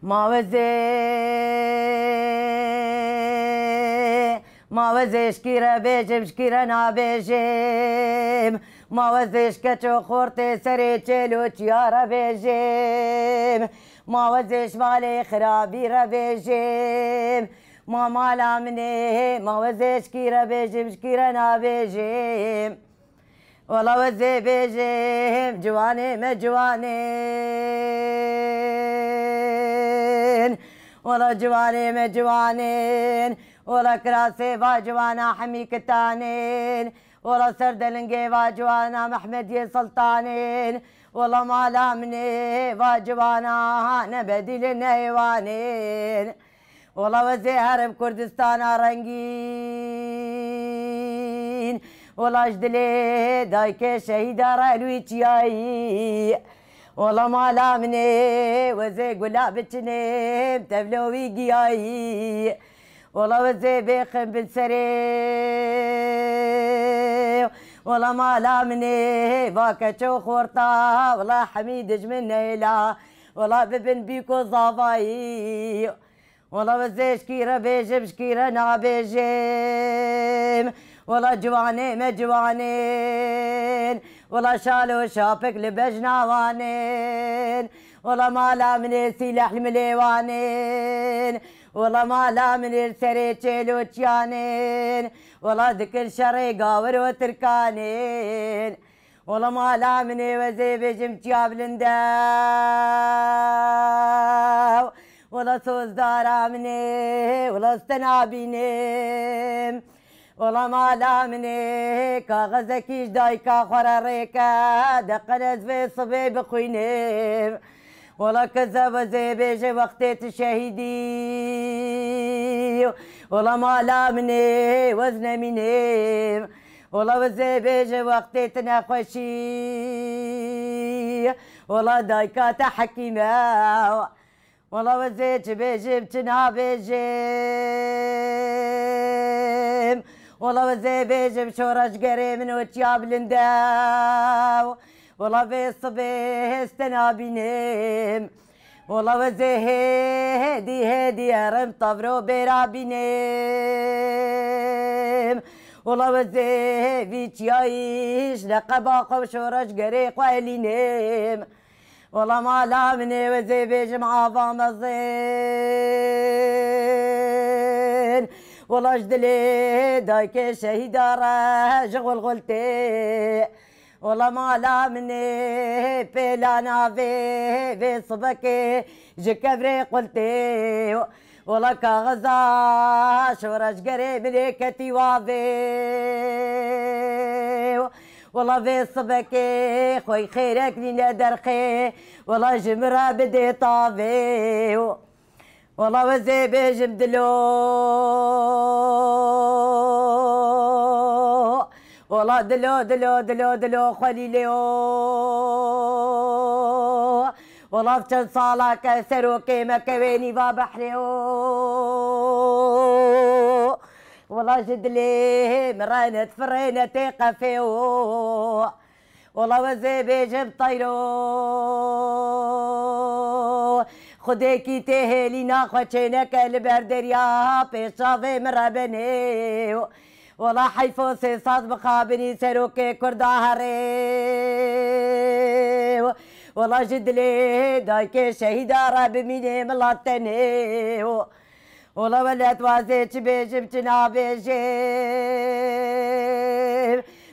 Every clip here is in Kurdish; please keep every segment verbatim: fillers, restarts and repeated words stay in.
Ma wezê, ma wezê ji kî re bêjim, ji kî re nabêjim. Ma wezê ji keç û xortê serê çêl û çiya re bêjim. Ma wezê ji malê xirabî re bêjim. Ma mala min ê, ma wezê ji kî re bêjim, ji kî re nabêjim. Wela wezê bêjim, ciwanê me ciwanên. Wela ciwanê me ciwanên. Wela kirasê va ciwana hemî kitanên. Wela ser delingê va ciwana Mehmediyê Sultanên. Wela mala min ê, va ciwana ne bedîlê ne hêwanên. Wela wezê herim Kurdistana rengîn. Wela ji dilê dayikê şehîda re li wî çiyayî. Wela mala min ê, wezê gula biçinêm, tevlo wî giyayî. Wela wezê bêxim bin serê. Wela mala min ê, va keç û xorta, wela hemî dijmin neyla. Wela bibin bîk û zavayî. Wela wezê ji kî re bêjim, ji kî re nabêjim. Wela ciwanê me ciwanên. Wela şal û şapik li bejna wan ên. Wela mala min ê sîleh li milê wan ên. Wela mala min ê li serê çêl û çiyanên. Wela dikin şerê gawir û tirkanên. Wela mala min ê, wezê bêjim çiya bilind e. Wela sozdara min ê, wela te nabînim. Wela mala min ê, kaxezekî ji dayika xwe re rêke, deqen ez vê sibê bixwînim. Wela keze wezê bêje wextê tu şehîdî. Wela mala min ê, wez nemînim. Wela wezê bêje wextê tu nexweşî. Wela dayika te hekîm e. Wela wezê çi bêjim, çi nabêjim. Wela wezê bêjim, şoreşgerê min û çiya bilind e. Wela vê sibê hêz te nabînim. Wela wezê hêdî hêdî herim tevro bêra bînim. Wela wezê vî çiyayî ji leqeba xwe şoreşgerê xwe elînim. Wela mala min ê, wezê bêjim ava mezin. Wela ji dilê dayikê şehîda re ji xulxul tê. Wela mala min ê, pêla navê vê sibekê ji kevrê qul tê. Wela kaxiza şoreşgerê min ê ketî wavê. Wela vê sibekê xwey xêrek nîne derxê. Wela ji min re bidê tavê. Wela wezê bêjim dilo. Wela dilo, dilo, dilo, dilo, xwelîlê o. Wela çend sala ke serokê me kewê nîva behrê o. Wela ji dilê min re ne difirê ne tê qefê o. Wela wezê bêjim teyro. Xwedêkî tê hêlîna xwe çêneke li ber derya pêşavê min re benê. Wela heyfo sê sed mixabinî serokê Kurda herê. Wela ji dilê dayikê şehîda re bimînê milet tenê. Wela welet wazê çi bêjim, çi nabêjim.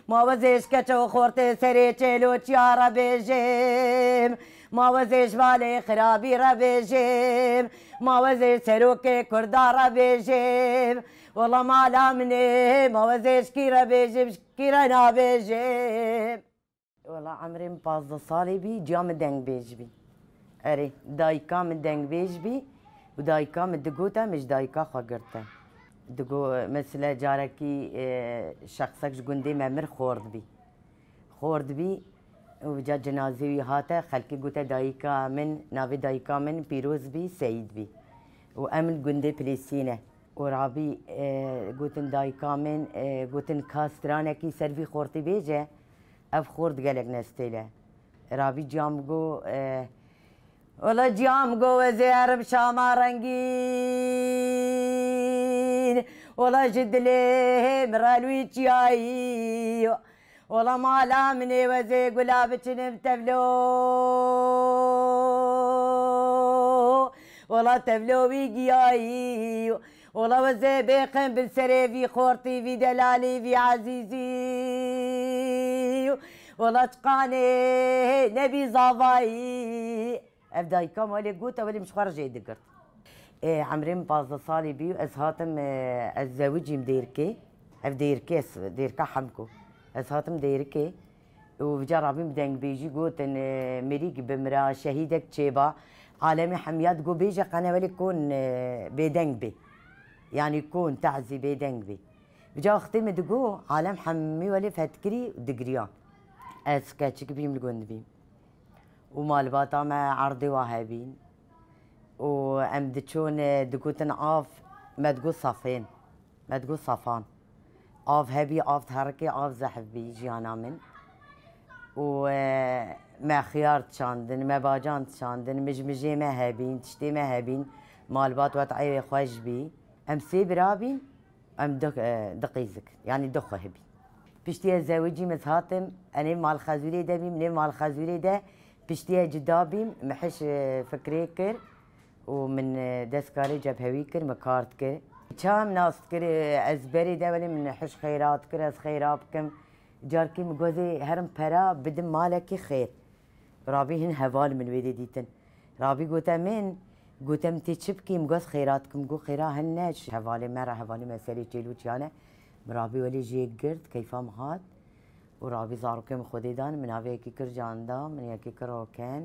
Ma wezê ji keç û xortê serê çêl û çiya re bêjim. Ma wezê ji malê xirabî re bêjim. Ma wezê serokê Kurda re bêjim. Wela mala min ê, ma wezê ji kî re bêjim, ji kî re nabêjim. Wela emrê min pazdeh salê bî, ciya min dengbêj bî. Erê, dayika min dengbêj bî û dayika min digote, min ji dayika xwe girte. Digo, mesela carekî, e, şexsek ji gundê me mir, xort bî. Xort bî û vêca cenazê wî hate, xelkê gote dayika min, navê dayika min Pîroz bî, Seyîd bî. Û em li gundê Pilêsiyê ne. Û rabî, e, gotin dayika min, e, gotin ka stranekî ser vî xortî bêje, ev xort gelek nestêl e. Rabî ciya min go, e, Ola ciyam go wezê erim şama rengîn. Ola ji dilê min re lûy çiyayî. Ola mala min ê wezê gula biçinim tevlo. Ola tevlo wî giyayî. Ola wezê bêqin bin serê vî xortî, vî delalî, vî ezîzî. Ola çiqanê nebî zavayî. Ev dayika malê got, ew ê min ji xwe re jê digirt. Ê, emrê min pazdeh salî bî û ez hatim, e, ez zewicîm Dêrikê. Ev Dêrikê, ez, Dêrika Hemko. Ez hatim Dêrikê û vêca rabîm bi dengbêjî gotin, e, mirîk bimira, şehîdek çêba. Alemê hemiya digo bêje qene welê kon, e, bêdeng bê. Yanî kon, tazî bêdeng bê. Vêca wextê min digo, alem hemî welê fetkirî û digiriyan. Ez keçik bîm, li gund bîm. Û malbata me erdê wa hebîn. Û em diçûn, e, digotin av, me digot safên. Me digot safan. Av hebî, av diherikê, av zehf bî jiyana min. Û, e, me xiyar dişandin, me bacan dişandin, mijmijê me hebîn, tiştê me hebîn. Malbat wet ewê xweş bî. Em sê bira bîn. Em du, e, du qîzik, yanî du xweh bîn. Piştî ez zewicîm, ez hatim, em nêv Malxezûrê de bîm, nêv Malxezûrê de piştî ez cida bîm, min hiş, e, fikrê kir û min, e, dest karê cephewî kir, min kar dikir. Ça min nas dikir, e, ez berê de welê min hiş xêra dikir, ez xêra bikim. Carkî min gozê herim pera bidim malekî xêr. Rabî hin heval min wê dê dîtin. Rabî gote min, gote min tê çi bikîm, goz xêra dikim, got xêra hin ne, ji hevalê me re, hevalê me serê çêl û çiyane. Min rabî welê jê girt, keyfa min hat. Û rabî zarokê min xwedê dan, min navê yekî kir Canda, min yekî kir Roken.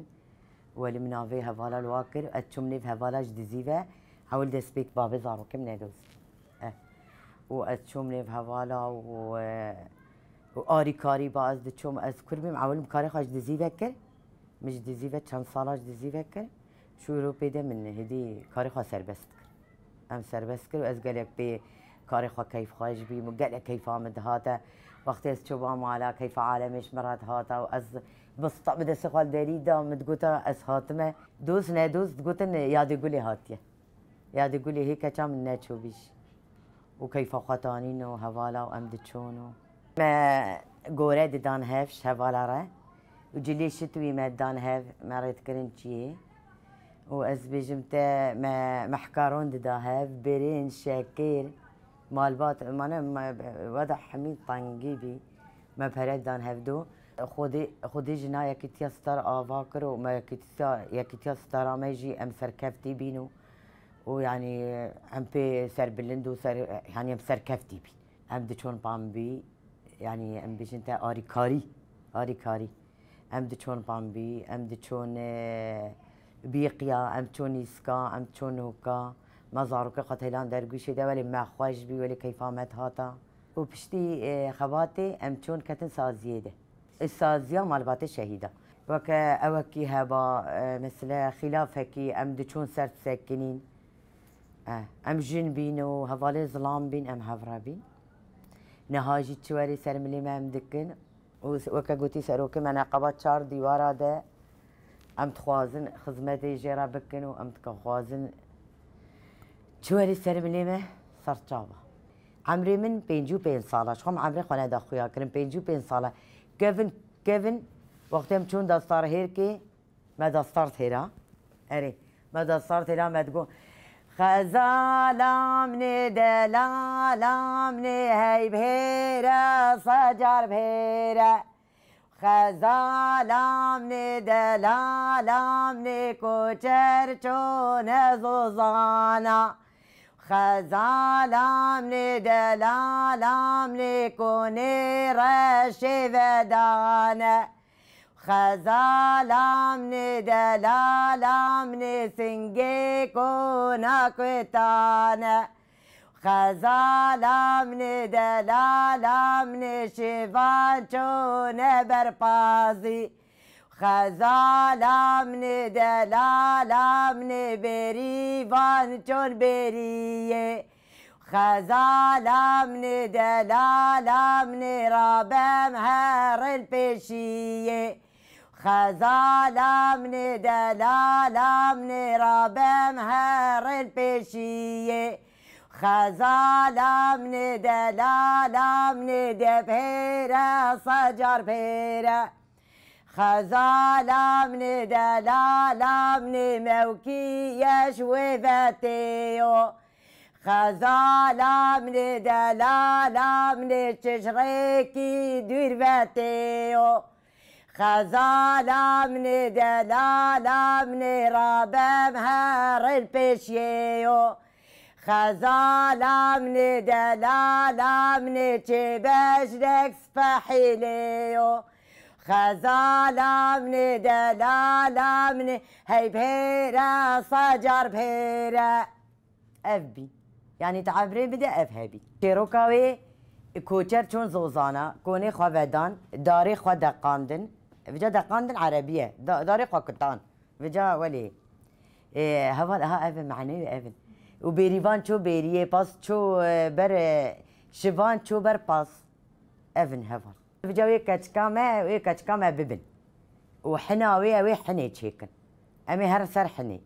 Welê min navê hevala li wa kir, ez çûm nêv hevala ji dizî ve, ewil destpêk babê zarokê min nedoz. Eh. Û ez çûm nêv hevala û, e, û arîkarî ba ez diçûm, ez kur bîm, ewil min karê xwe ji dizî ve kir. Min ji dizî ve çend sala ji dizî ve kir. Şûro pê de min hêdî karê xwe serbest kir. Em serbest kir û ez gelek pê karê xwe keyfxweş bîm û gelek keyfa min dihate. Wextê ez çûba mala, keyfa alemê ji min re dihata û ez bi sta-, bi destê xwe li derî da, min digota ez hatime. Dost nedost digotin, Yadê Gulê hatiye. Yadê Gulê hê keça min neçûbî jî. Û keyfa xwe tanîn û hevala û em diçûn û me gore didan hev ji hevala re û cilê şitwî me didan hev, me rê dikirin çiyê. Û ez bêjim te me mehkaron dida hev, birîn, şekir, malbat, mane me, weda hemî tengî bî. Me pere dan hevdu. Xwedê, Xwedê jina yekîtiya star ava kir û me yekîtiya, yekîtiya stara me jî em serkeftî bîn û, û yanî em pê serbilind û ser, yanî em serkeftî bîn. Em diçûn pambî, yanî em bêjin te arîkarî, arîkarî. Em diçûn pambî, em diçûn, e, bîqiya, em çûn îska, em çûn hûka. Me zarokê xwe têlan dergûşê de welê me xweş bî, welê keyfa me dihata. Û piştî, e, xebatê em çûn ketin saziyê de. E, saziya malbatê şehîda. Weke ewekî heba, e, mesele xîlafekî em diçûn ser disekinîn. E, em jin bîn û hevalê zilam bîn, em hev re bîn. Niha jî çi werê ser milê me em dikin. Û s-, weke gotî serokê me neqeba çar dîwara de em dixwazin xizmetê jê re bikin û em dixwazin çi werî ser milê me serçava. Emrê min pêncî û pênc sal e. Ji xwe min emrê xwe neda xuya kirin. Pêncî û pênc sal e. Kevin, kevin, wextê em çûn dastarhêrkê, me dastart hêra. Erê, me dastart hêra me digo. Xezalam nê, delalam nê, hey bihêre, secar bihêre. Xezalam nê, delalam nê, koçer çone zozana. Xezalam nê, delalam nê, konê reşê vedane. Xezalam nê, delalam nê, singê kona kutane. Xezalam nê, delalam nê, şivan çone berpazî. Xezalam nê, delalam nê, berîvan çon beriyê. Xezalam nê, delalam nê, rabem herin pêşiyê. Xezala min ê, delala min ê, rabem herin pêşiyê. Xezala min ê, delala min ê, dê bihêre, sed car bihêre. Xezala min ê, delala min ê, mewkî ye ji wê ve tê yo. Xezala min ê, delala min ê, çi ji rêkî dûr ve tê yo. Xezala min ê, delala min ê, rabem herin pêşiyê yo. Xezala min ê, delala min ê, çê bejnek spehîlê yo. Xezala min ê, delala min ê, hey bihêre, sed car bihêre. Ev bî. Yanî tu ebrê bide ev hebî. Çêroka wê, koçer çûn zozana, konê xwe vedan, darê xwe deqandin. Vica deqandin erebî ye. Da-, darê xwe kutan. Vica welê. E, heval, ha, ev e, mane wê ev in. Û bêrîvan çû bêriyê, pas çû, e, ber, e, şivan çû ber pas. Ev in heval. Vêca wê keçika me, wê keçika me bibin. Û hina wê, ew ê hinê çêkin. Em ê herin ser hinê.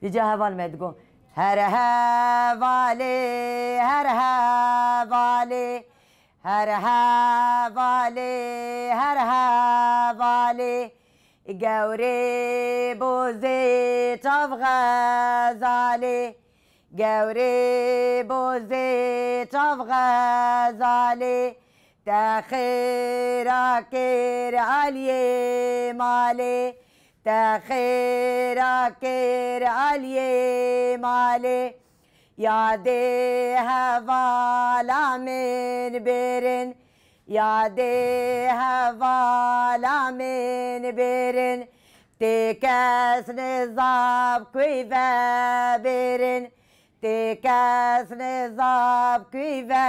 Vêca heval me digo, her hevalê, her hevalê, her hevalê, her hevalê, gewrê bozê çav xezalê, gewrê bozê çav xezalê, te xêra kêr aliyê malê, te xêra kêr aliyê malê. Yadê hevala min birin, yadê hevala min birin, tê kes nizab kuy ve birin, tê kes nizab kuy ve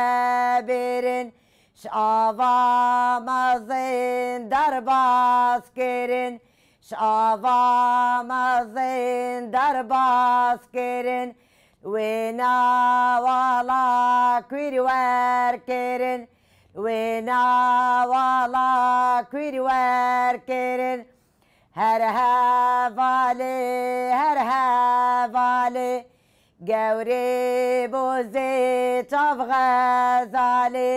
birin, ji ava mezin derbas kirin, ji ava mezin derbas kirin, wê newala kuy wer kirin, wê newala kuy wer kirin. Her hevalê, her hevalê, gewrê bozê çav xezalê,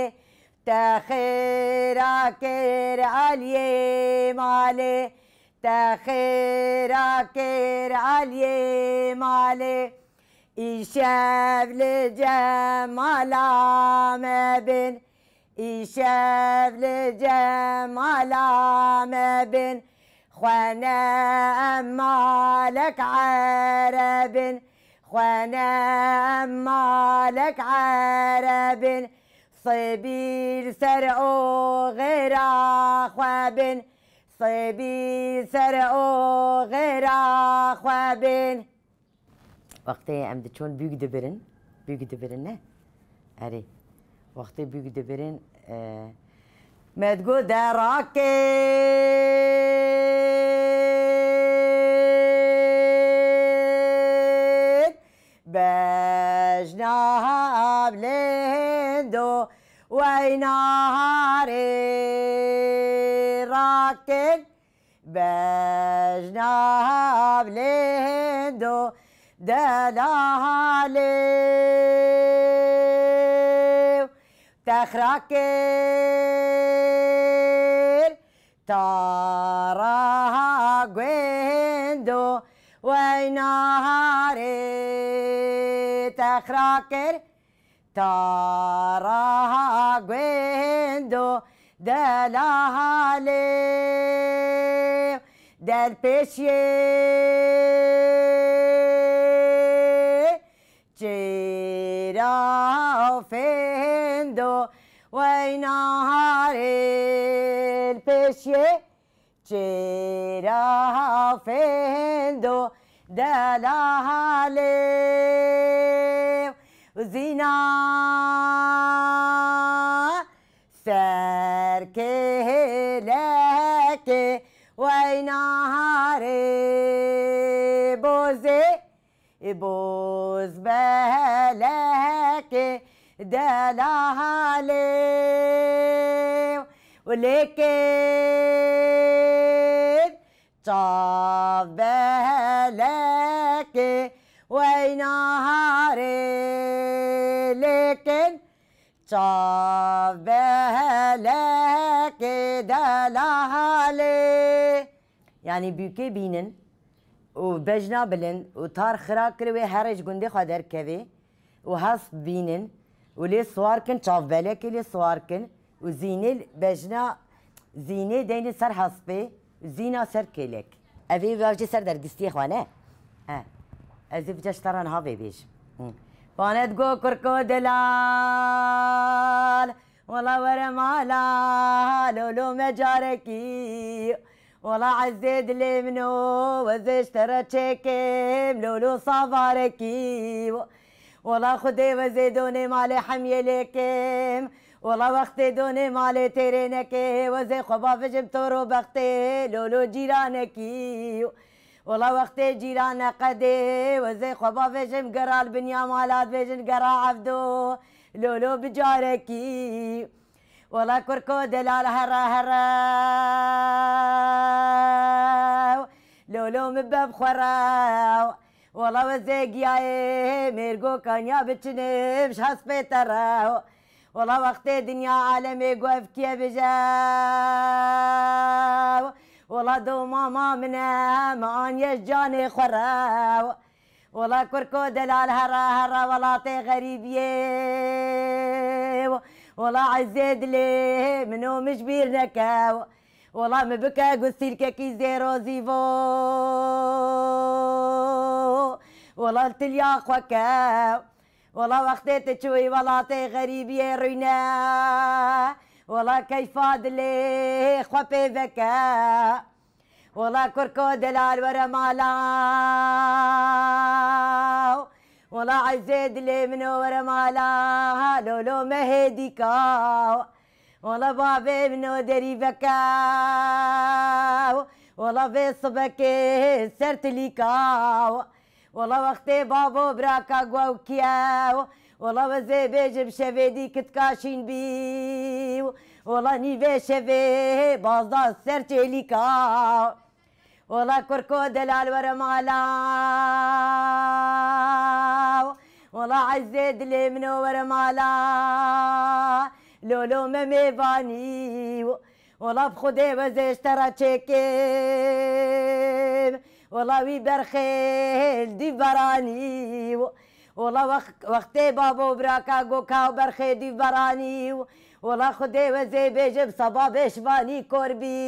te xêra kêr aliyê malê, te xêra kêr aliyê malê. Îşev li cemala me bin, îşev li cemala me bin, xwe ne em malek erebin, xwe ne em malek erebin, sibî li ser oxêra xwe bin, sibî li ser oxêra xwe bin. Wextê em diçûn bûk dibirin, bûk dibirin ne? Erê. Wextê bûk dibirin, e, me digot derakên bejna havlêndo wey naharê rakên. Bejna havlêndo dela halê texra kir, tara guhêndo wey naharê texra kir. Tara guhêndo dela halê del pêşiyê çêra fêndo wey naharê pêşiyê. Çêra fêndo dela halê zîna serkê hêlekê wey naharê bozê. Boz belekê dela halê Û lêkên çav belekê weyna harê, lêkên çav belekê dela halê. Yanî bûkê bînin û bejna bilind û tar xira kir wê herê ji gundê xwe derkevê û hesp bînin û lê siwar kin, çavbelekê lê siwar kin û zînê bejna, zînê deynin ser hespê û zîna ser kêlek. Ev ê vajê ser dergistiyê xwe ne? He. Ez ê vêca ji te re niha vê bêjim. Hı. Panet go kurko delal, wela were mala, lolo me carekî. Wela ezê dilê min o, ez ê ji te re çêkim, lolo savarekî. Wela Xwedê ez ê donê malê hemiyê lêkim. Wela wextê donê malê têrê nekê, ez ê xwe bavêjim to ro bextê, lolo cîranekî. Wela wextê cîran neqedê, ez ê xwe bavêjim gera li binya mala dibêjin gera evdo, lolo bicarekî. Wela kurko delal here here, lolo min bev xwe re. Wela we zê giyayê mêrgo kanya biçinim ji hespê te re. Wela wextê dinya alemê go ev kiye bije. Wela do mama min e, me aniye ji canê xwe re. Wela kurko delal here here welatê xerîbiyê. Wela ezê dilê min o min ji bîr neke. Wela min bike gustîlkekî zêro zîvo. Wela li tiliya xwe ke. Wela wextê tu çûyî welatê xerîbiyê rûyne. Wela keyfa dilê xwe pê veke. Wela kurko delal were mala. Wela ezê dilê min o were mala. Lolo me hêdîka. Wela bavê min o derî veke. Wela vê sibekê ser tilîka. Wela wextê bavo biraka gwew kiye. Wela we zê bêjim şevê dî kitka şîn bî. Wela nîvê şevê bazda ser çêlîka. Wela kurko delal were mala. Wela ezê dilê min o were mala. Lolo me mêvanî. Wela bi Xwedê ez ê ji te re çêkim. Wela wî berxê li dîv veranî. Wela wex-, wextê bavo biraka go ka berxê dîv veranî. Wela Xwedê ez ê bêjim seba bêşvanî kor bî.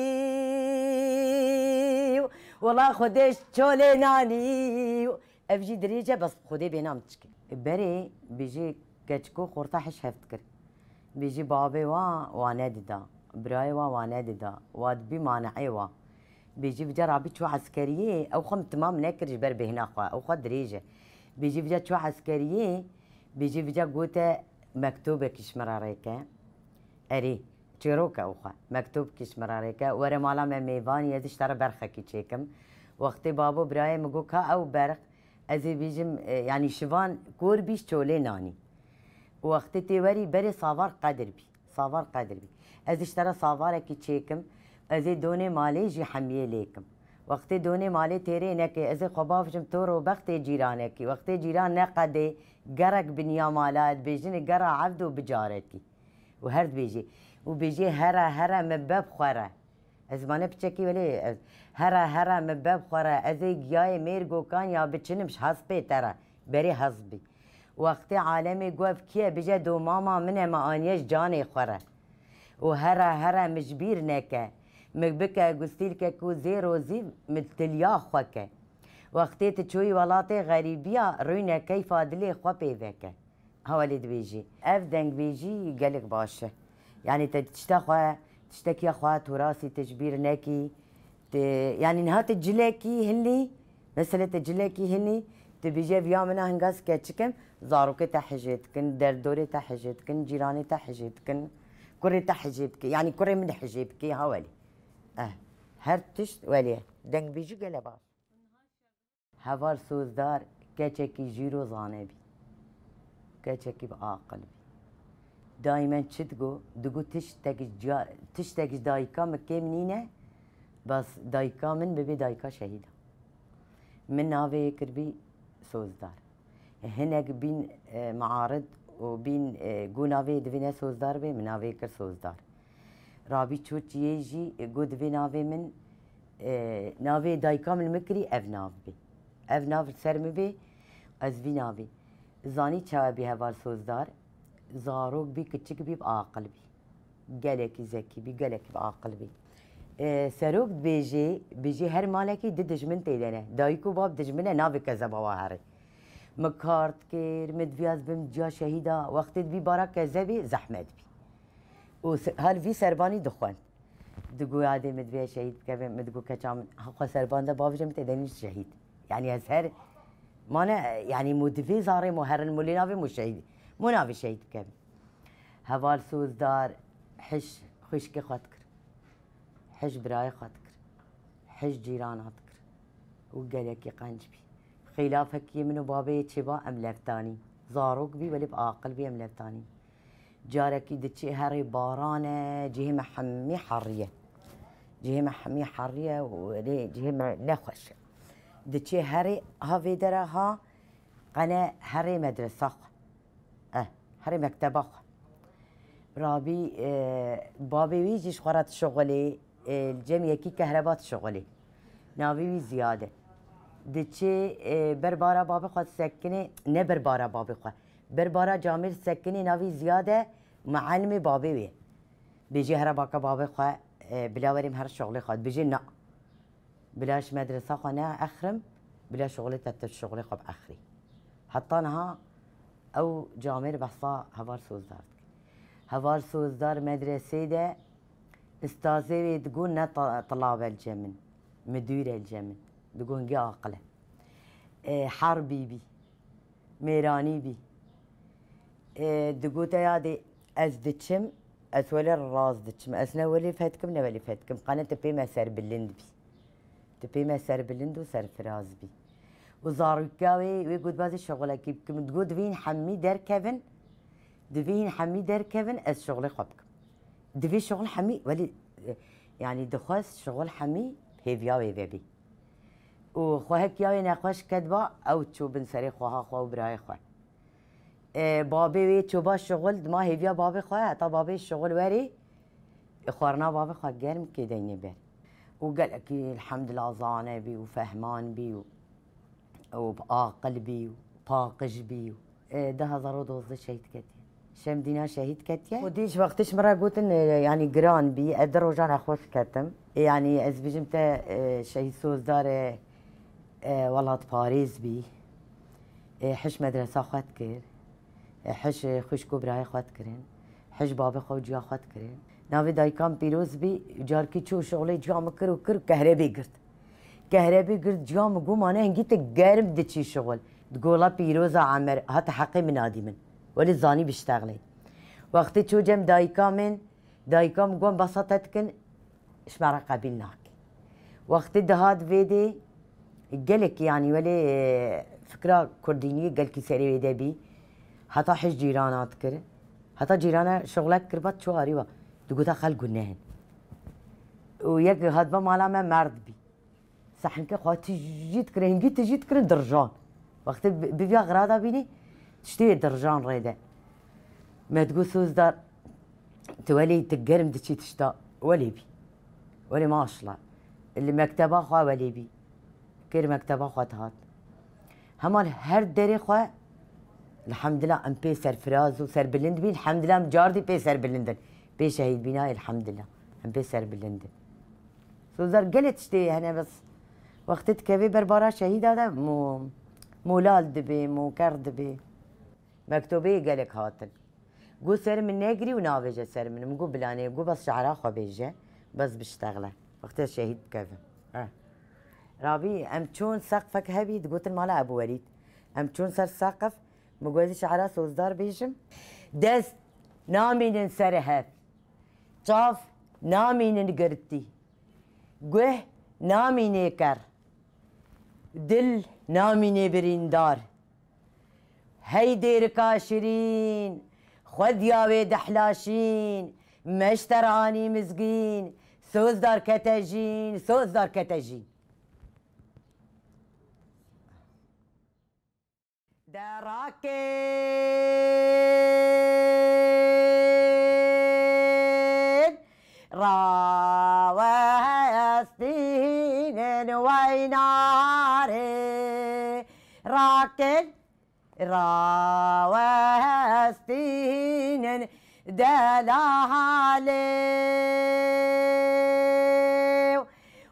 Wela Xwedê çolê nanî. Ev jî dirêj e, bes Xwedê bênam diçike. Berê bêjê keçiko xorta hiş heft kir. Bêjî bavê wa, wa nedida. Birayê wa, wa nedida. Wa dibî maneê wa. Bêjî vîca rabî çû eskeriyê, ew xwe min timam nekir ji ber bêhna xwe. Ew xwe dirêj e. Bêjî vîca çû eskeriyê, bêjî vîca gote mektobekî ji min re rêke. Erê, çêrok e ew xwe. Mektobekî ji min re rêke. Were mala me mêvanî, ez ji te re berxekî çêkim. Wextê bavo birayê min got ka ew berx, ez ê bêjim, e, yanî şivan kor bî ji çolê nanî. Û wextê tê werî berê savar qedir bî. Savar qedir bî. Ez ji te re savarekî çêkim, ez ê donê malê jî hemiyê lêkim. Wextê donê malê têrê nekê, ez ê xwe bavjim to ro bextê cîranekî. Wextê cîran neqedê, gerek biniya mala, dibêjinê gera evdo bicaretî. Û her dibêjê. Û bêjê here here min beb xwe re. Ez mane piçekî welê, ez, here here min beb xwe re, ez ê giyayê mêr gokan ya biçinim ji hespê te re, berê hesp bî. Wextê alemê got ev kî ye, bije do mama min e, me aniye ji canê xwe re. Û here here min ji bîr neke, min bike gustîlkek û zêr û zîv min tiliya xwe ke. Wextê tu çûyî welatê xerîbiya, rûyne keyfa dilê xwe pê veke. Hewelê dibêjî. Ev dengbêjî gelek baş e. Yanî te tişta xwe, tiştekiya xwe, turasî te ji bîr nekî. Te, yanî niha te cilekî hilî, mesela te cilekî hilî, tu bêjî ev ya min a hinga ez keçik im, zarokê te hijê dikin, derdorê te hijê dikin, cîranê te hijê dikin, kurê te hijê bike, yanî kurê min hijê bike, hewelê. Eh, her tişt welê ye. Dengbêjî gele baş. Heval sozdar keçekî jîro zane bî. Keçekî bi aqil bî. Dayê min çi digo? Digo tiştek ji ciya-, tiştek ji dayika min kêm nîne, bes dayika min bibê dayika şehîda. Min navê yê kirbî Sozdar. Hinek bîn, e, miarid û bîn, e, got navê divê ne Sozdar bê, min navê kir Sozdar. Rabî çû çiyê jî, e, got divê navê min, e, navê dayika min min kirî ev nav bê. Ev nav li ser min bê, ez vî navê. Zanî çawa bî heval Sozdar? Zarok bî, kiçik bî, bi aqil bî. Gelekî zekî bî, gelekî bi aqil bî. E, serok dibêjê, bijê her malekî di dijmin tê de ne. Dayik û bab dijmin e, navê kezeba wa herê. Min kar dikir, min diviyaz bim ciya şehîda. Wextê dibî bara kezebê, zehmet bî. Û se-, hal vî serbanî dixwend. Digo yadê min divê şehîd bikevim, min digo keça min, ha xwe serban de bavêje min tê de nî şehîd. Yanî ez her, mane, yanî mo divê zarê mo herin mo lê navê mo şehîd. Mo navê şehîd bikevim. Heval Sozdar hij xwişkê xwe dikir. Hij birayê xwe dikir. Hij cîrana dikir. Û gelekî qenc bî. Xîlafekî min û babê yê çêba em levtanî. Zarok bî, welê bi aqil bî em levtanî. Carekî diçê herê baran e, cihê me hemî herî ye. Cihê me hemî herî ye û welê cihê me nexweş e. Diçê herê ha vê dere ha, qene herê medresa xwe. Eh, herê mekteba xwe. Rabî, e, babê wî jî ji xwe re dişuxulê, e, li cem yekî kehreba dişuxulê. Navê wî Ziyad e. Diçê, e, ber bara babê xwe disekinê, ne ber bara babê xwe. Ber bara camêr disekinê, navê Ziyad e, mualimê babê wê. Bêjê here baka babê xwe, e, bila werê min here şuxulê xwe. Dibêjê na. Bila ji medresa xwe neexrim, bila şuxulê te, tu şuxulê xwe biexrî. Heta niha ew camêr behsa Heval Sozdar dike. Heval Sozdar medresê de istazê wê digo ne ta-, tilab e li cem min, midûr e li cem min. Digo hingî aqil e. E, herbî bî. Mêranî bî. E, digote yadê, ez diçim, ez welê rast diçim. Ez ne welê fetkim, ne welê fetkim. Qene tu pê me serbilind bî. Tu pê me serbilind û serfiraz bî. Û zarokîya wê, wê got, "Bazê şixulekî bikim." Digot, "Divê hîn hemî derkevin, divê hîn hemî derkevin, ez şixulê xwe bikim." Divê şixul hemî, welê, e, yanî dixwest şixul hemî hêviya wê vebî. Û xwe hek ya wê nexweş ketba, ew çû bin serê xweha xwe û birayê xwe. E, babê wê çûba şixul, dima hêviya babê xwe, heta babê şixul werê, e, xwarina babê xwe germ kê deynê ber. Û gelekî elhamdulillah zane bî û fehman bî û, û aqil bî û paqij bî û, e, du hezar û dozdeh şehîd ketiye. Şemdîna şehîd ketiye. Xwedî ji wextê ji min re gotin, e, yanî giran bî, ez du rojan nexweş ketim. E, yanî ez bêjim te, e, şehîd Sozdar e, e, welatparêz bî. E, hij medresa xwe dikir. E, hij, e, xwişk û birayê xwe dikirin. Hij babê xwe û ciya xwe dikirin. Navê dayika min pîroz bî, carkî çû şixulê ciya min kir û kir û kehrebê girt. Kehrebê girt ciya min, got, "Mane hingî tu germ diçî şixul." Digo, "Wela pîroza Emer, hate heqê min nadî min. Welê zanî biştexlê." Wextê çû cem dayika min, dayika min got, "Besa te dikin, ji me re qebîl nake." Wextê dihat vê dê, gelek, yanî welê, e, fikra kurdîniyê gelkî serê wê de bî. Heta hij cîrana dikir. Heta cîrana şixulek kiriba çû arî wa. Digota xelk guneh in. Û yek hatba mala me merd bî. Sehinkê xwe tijî dikirin, hingî tijî dikirin dirjan. Wextê bi, bi viya xira de bînî, tiştê wê dirjan rê de. Me digot Sozdar, tu welê tu germ diçî tişta, welê bî. Welê maşallah. Li mekteba xwe welê bî. Kêr mekteba xwe dihat. Hema li her derê xwe, elhamdulillah, em pê serfiraz û serbilind bîn, elhamdulillah, em cardî pê serbilind in. Pê şehîd bîna, elhamdulillah, em pê serbilind in. Sozdar gelê tiştê hene, bes wextê dikevê ber bara şehîda de mo, mo lal dibê, mo ker dibê. Mektubê gelek hatin. Got, "Ser min negirî û navêje ser min." Min got, "Bila nê." Got, "Bes şehra xwe bêje, bes biştexle. Wextê şehîd bikevim." Eh. Rabî, em çûn seqfek hebî, digotin mala Ebû Welîd. Em çûn ser seqf, min got, "Ez şehra Sozdar bêjim." Dest namînin ser hev. Çav namînin girtî. Guh namînê ker. Dil namînê birîndar. Hey dêrika şirîn, Xwediya wê dihlaşîn, meşter anî mizgîn, sozdar kete jîn, sozdar kete jîn. De rakin, rawestînin weynarê. Rakin, rawestînin delahalê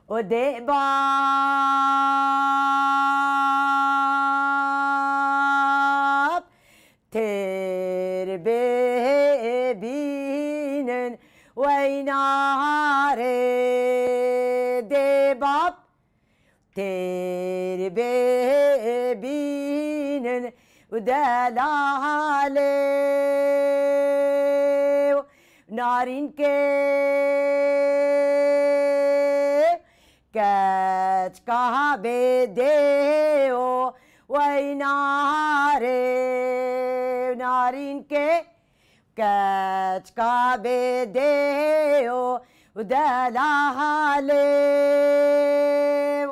û dê bab têr bê bînin weynarê. Dê bab têr bê bînin û delahalê û narînkê keçka bê dê û weynarê û narînkê keçka bê dê û delahalê û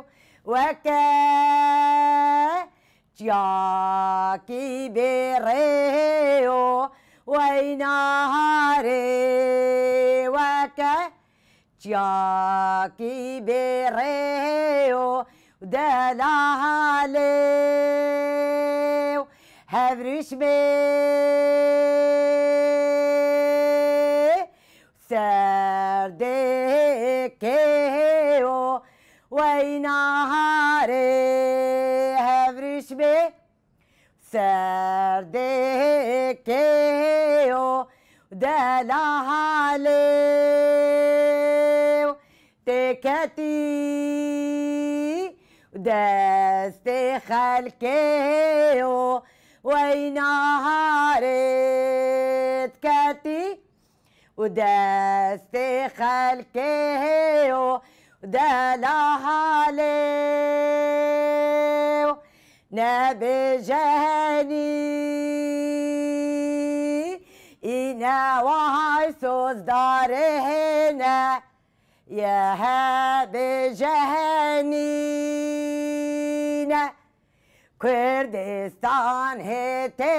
weke çiyakî bê rê û weynaharê. Weke çiyakî bê rê û delahalê û hevrişmê serdêkê û weynaharê. Hevrişmê serdêkê û delahalê û têketî destê xelkê û weynaharê diketî û destê xelkê û delahalê û nebêje henî îne wahay sozdarê hêne ye hebêje henî ne. Kurdistan hê tê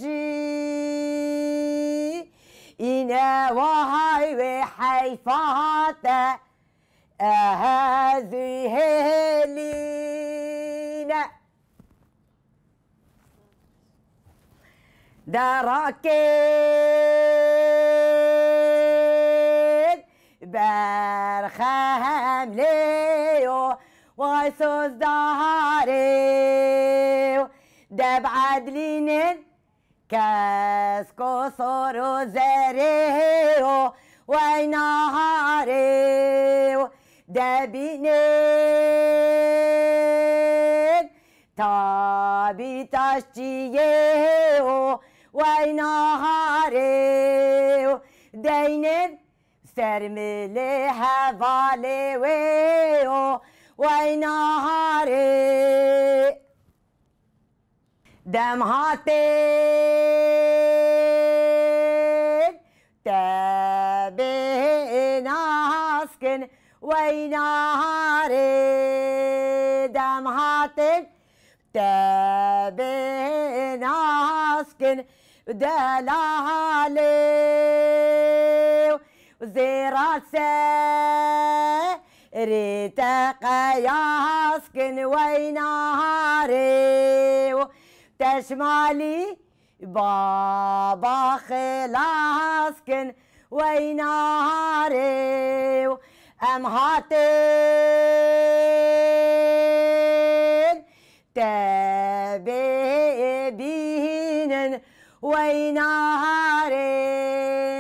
jî îne wahay wê heyfa hate, ehe zî hêlîne. De rakên berxemlê yo, way sozdarê yo, de bi edlînin kesko sor û zerê yo, way naharê yo, de bînin tabî taşçiyê yo, way naharê yo, deynin ser milê hevalê wê yo, way naharê. Dem hatin te bê naskin, wey naharê. Dem hatin te bê naskin, delahalê. Zêra serê te qeyaskin, wey naharê. Teşmalî baba xilas kin, wey naharê. Em hatin te bê bînin, wey naharê.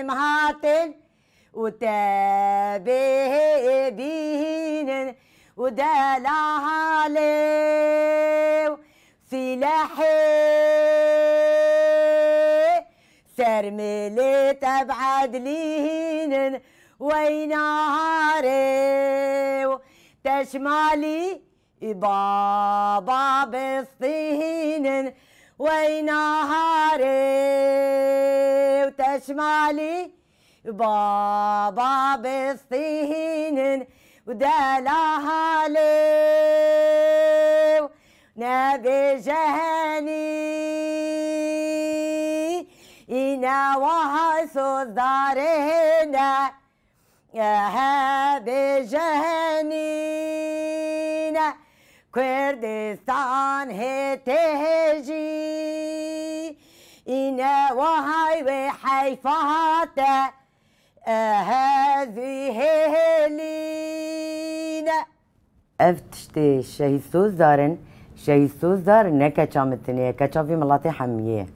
Em hatin û te bê bînin û delahalê û sîlehê ser milê te bi edlînin, wey naharê. Teşmalî baba bistînin, wey naharê. Teşmalî baba bistînin û delahalê û nebêje henî îne wahay sozdarê ne. Ehe bêje henîne Kurdistan hê tê jî. Îne wahay wê heyfa hate. Ehe zî hêlîne. Ev tiştê Şehîd Sozdar in. Şehîd Sozdar ne keça min tinê ye, keça vî miletê hemiyê ye.